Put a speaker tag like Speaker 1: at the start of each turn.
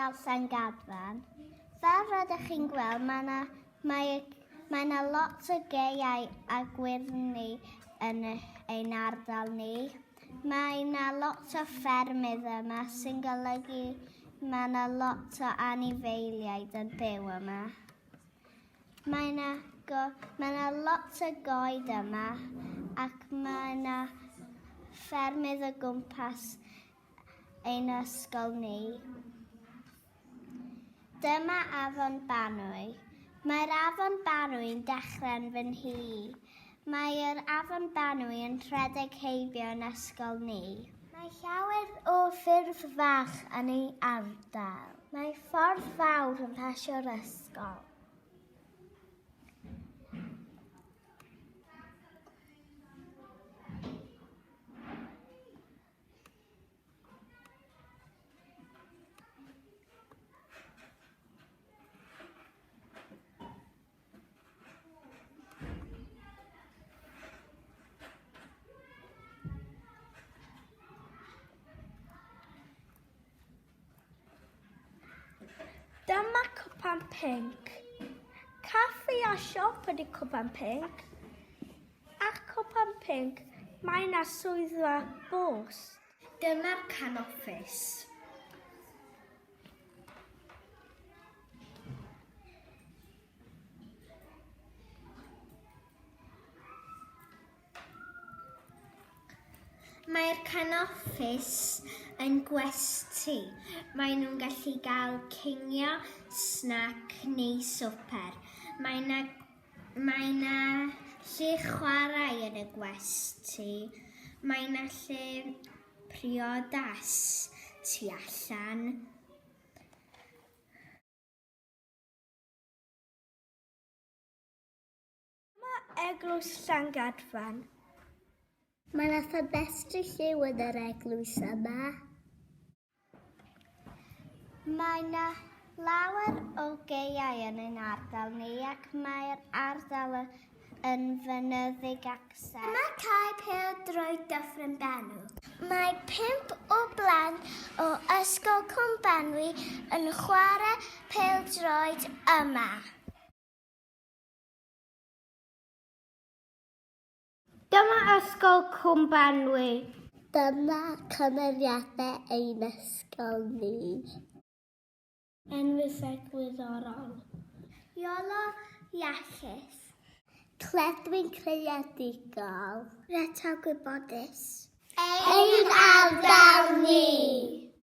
Speaker 1: ardal Llangadfan. Fel rydych chi'n gweld, mae yna mae, mae yna lot o gaeau a gwyrddni yn ein ardal ni. Mae yna lot o ffermydd yma sy'n golygu mae yna lot o anifeiliaid yn byw yma. Mae yna, go, mae yna lot o goed yma ac mae yna ffermydd o gwmpas ein ysgol ni. Dyma Afon Banwy. Mae'r Afon Banwy'n dechrau yn fy nhŷ i. Mae'r Afon Banwy yn rhedeg heibio yn ysgol ni. Mae llawer o ffyrdd fach yn ei ardal. Mae ffordd fawr yn pasio'r ysgol.
Speaker 2: Dyma cwpan pinc. Caffi a siop ydy cwpan pinc. Ar cwpan pinc mae yna swyddfa bost.
Speaker 3: Dyma'r can office. Mae'r Canofis yn gwesty. Maen nhw'n gallu gael cinio, snac neu swper. Mae yna, mae yna lle chwarae yn y gwesty. Mae yna lle priodas tu allan.
Speaker 2: Dyma Eglwys Llangadfan.
Speaker 1: Mae 'na ffenestri lliw yn yr eglwys yma. Mae 'na lawer o gaeau yn ein ardal ni ac mae'r ardal yn fynyddig ac serth.
Speaker 3: Dyma cae pêl-droed Dyffryn Banw. Mae pump o blant o Ysgol Cwm Banwy yn chwarae pêl-droed yma.
Speaker 2: Dyma Ysgol Cwm Banwy.
Speaker 1: Dyma cymeriadau ein ysgol ni.
Speaker 2: Enfys egwyddorol.
Speaker 3: Iolo Iachus.
Speaker 1: Cledwyn Creadigol.
Speaker 3: Reta Gwybodus.
Speaker 1: Ein.